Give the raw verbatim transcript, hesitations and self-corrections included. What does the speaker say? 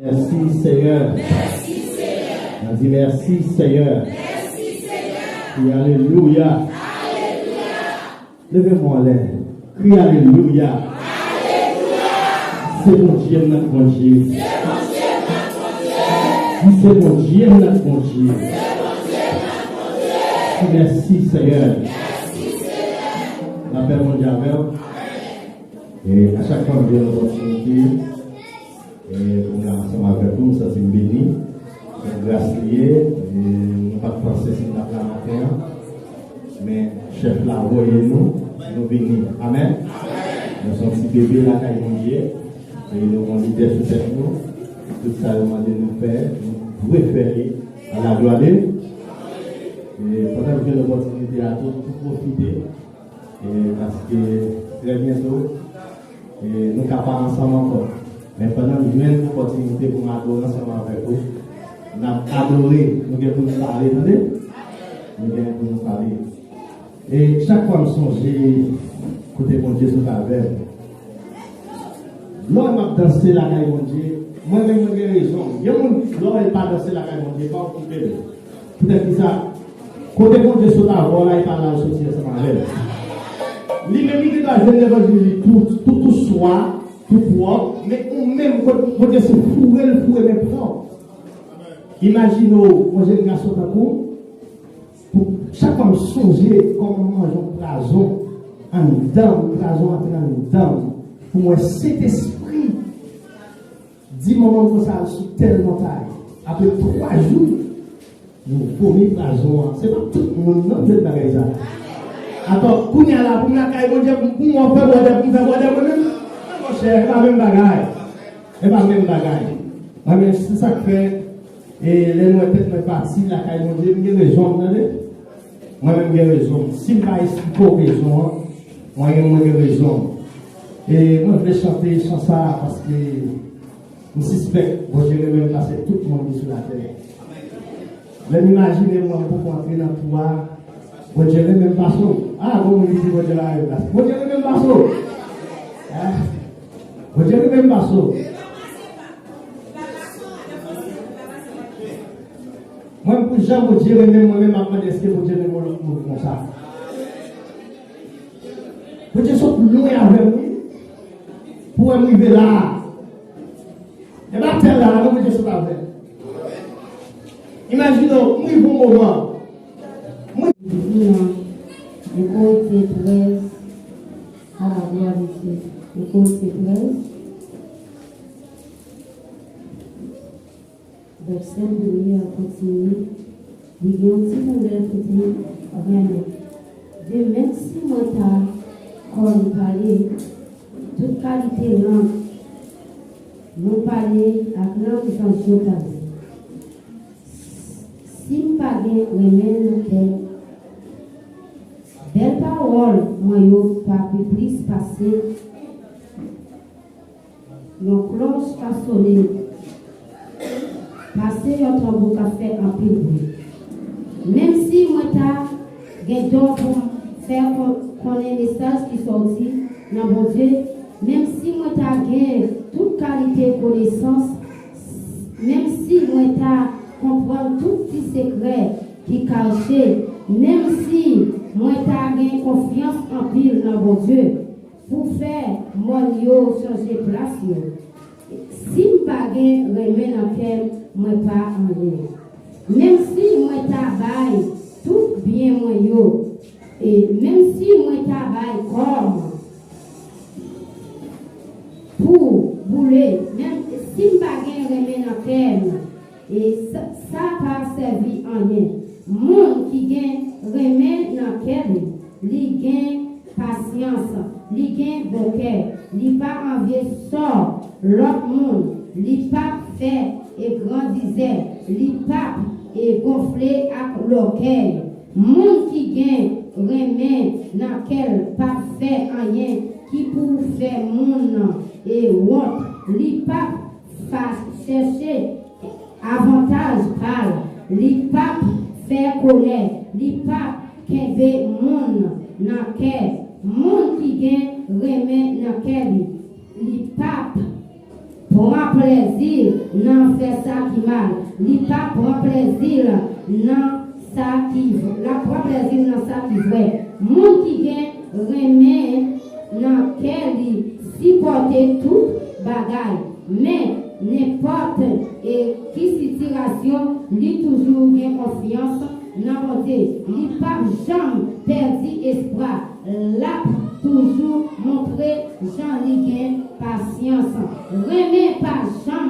Mèsi, Senyè. Mèsi, Senyè. N a di mèsi, Senyè. Mèsi, Senyè. Alelouya. Alelouya. Leve men w anlè. Kri alelouya. Alelouya. Se Bondye m nan Bondye. Se Bondye m nan Bondye. Di se Bondye m nan Bondye. Se Bondye m nan Bondye. Mèsi, Senyè. Mèsi, Senyè. Lapè Bondye avè w. E a chak fwa m gen opòtinite, e, pou m la ansanm avèk ou, m santi m beni. Se gras li ye, e nou pa t panse si n t ap la maten an, men chèf la voye nou, nou vini. Amèn. Nou se yon ti bebe lakay Bondye, e nou gen lide sou tèt nou. Tout sa yo mande nou fè, nou dwe fè li. A la glwa de. E pandan m jwenn opòtinite a tou, tou pwofite. E paske trè byento, e nou ka pa ansanm ankò. Men pandan m jwenn opòtinite pou m adore ansanm avèk ou, n ap adore. Nou gen pou nou pale, tande? Nou gen pou nou pale. E chak fwa m sonje kote Bondye sot avè m, lè m ap danse lakay Bondye, mwen menm mwen gen rezon. Gen moun, lè w pa danse lakay Bondye, pa okipe l. Poutèt ki sa, kote Bondye sot avè w la, e pa la l soti ansanm avè l. Li menm, li te dwa jwenn levanjil li tou, tou, tou swa, tou pwòp, men ou menm, kot Bondye se foure l, foure men pwòp. Imajine w, yon jèn gason tankou w, pou chak fwa m sonje kòman m manje yon prazon anndan m, prazon antre anndan m, pou m wè Sentespri di manman m konsa, al sou tèl montay. Apre twa jou, nou vomi prazon an. Se pa tout moun non k jwenn bagay sa. Atò, kounye a la, pou m lakay Bondye, pou m, pou m fè bwòdè, pou m fè bwòdè mwen menm. Monchè, e pa menm bagay. E pa menm bagay. Mwen menm, se sa k fè, e lè m wè tèt mwen pati lakay Bondye, m gen rezon, tande. Mwen menm gen rezon. Si m pa esplike w rezon an, mwen menm mwen gen rezon. E mwen vle chante chan sa a paske m sispèk Bondye renmen m pase tout moun ki sou latè. Lè m imajine mwen m poko antre nan twou a, Bondye renmen m pase w. A, bon, moun ki di Bondye pa renmen m pase w. Bondye renmen m pase w. Hein? Bondye renmen m pase w. Mwen, pou jan Bondye renmen m, mwen menm m ap mande èske Bondye renmen yon lòt moun konsa. Bondye sot lwen avè m, wi, pou wè m rive la a. E pa tèl la, non, Bondye sot avè m. Imajine w, m rive yon moman. Mwen. Nan Korentyen trèz, à la gloire de Dieu. Nan Korentyen trèz. Vèsè premye a kontinye, li gen yon ti koulè ki di renmen. De menm si mwen ta konn pale tout kalite lang, nou pale ak lang zanj yo pale. Si m pa gen renmen nan kè m, bèl pawòl mwen yo pa pi plis pase yon klòch k ap sone, pase yon tanbou k ap fè anpil bri. Menm si mwen ta gen don pou m fè kon-, konnen mesaj ki sòti nan Bondye, menm si mwen ta gen tout kalite konesans, menm si mwen ta konprann tout ti sekrè ki kache, menm si mwen ta gen konfyans anpil nan Bondye, pou fè mòn yo chanje plas yo. Si m pa gen renmen nan kè m, mwen pa anyen. Menm si mwen ta bay tout byen mwen yo, e menm si mwen ta bay kò m pou boule, menm si m pa gen renmen nan kè m, e sa, sa pa sèvi anyen. Moun ki gen renmen nan kè li, li gen pasyans, li gen bon kè, li pa anvye sò lòt moun, li p ap fè e grandizè, li p ap e gonfle ak lògèy. Moun ki gen renmen nan kè l p ap fè anyen ki pou fè moun e wont, li p ap fa-, chèche avantaj pa l, li p ap fè kolè, li p ap kenbe moun nan kè kè li. Li p ap pran plèzi nan fè sa ki mal. Li p ap pran plèzi l nan sa ki v- l ap pran plèzi l nan sa ki vrè. Moun ki gen renmen nan kè li sipòte tout bagay. Men, nenpòt e ki sitiyasyon, li toujou gen konfyans nan Bondye. Li p ap janm pèdi espwa. L ap toujou montre jan li gen pasyans. Renmen pa janm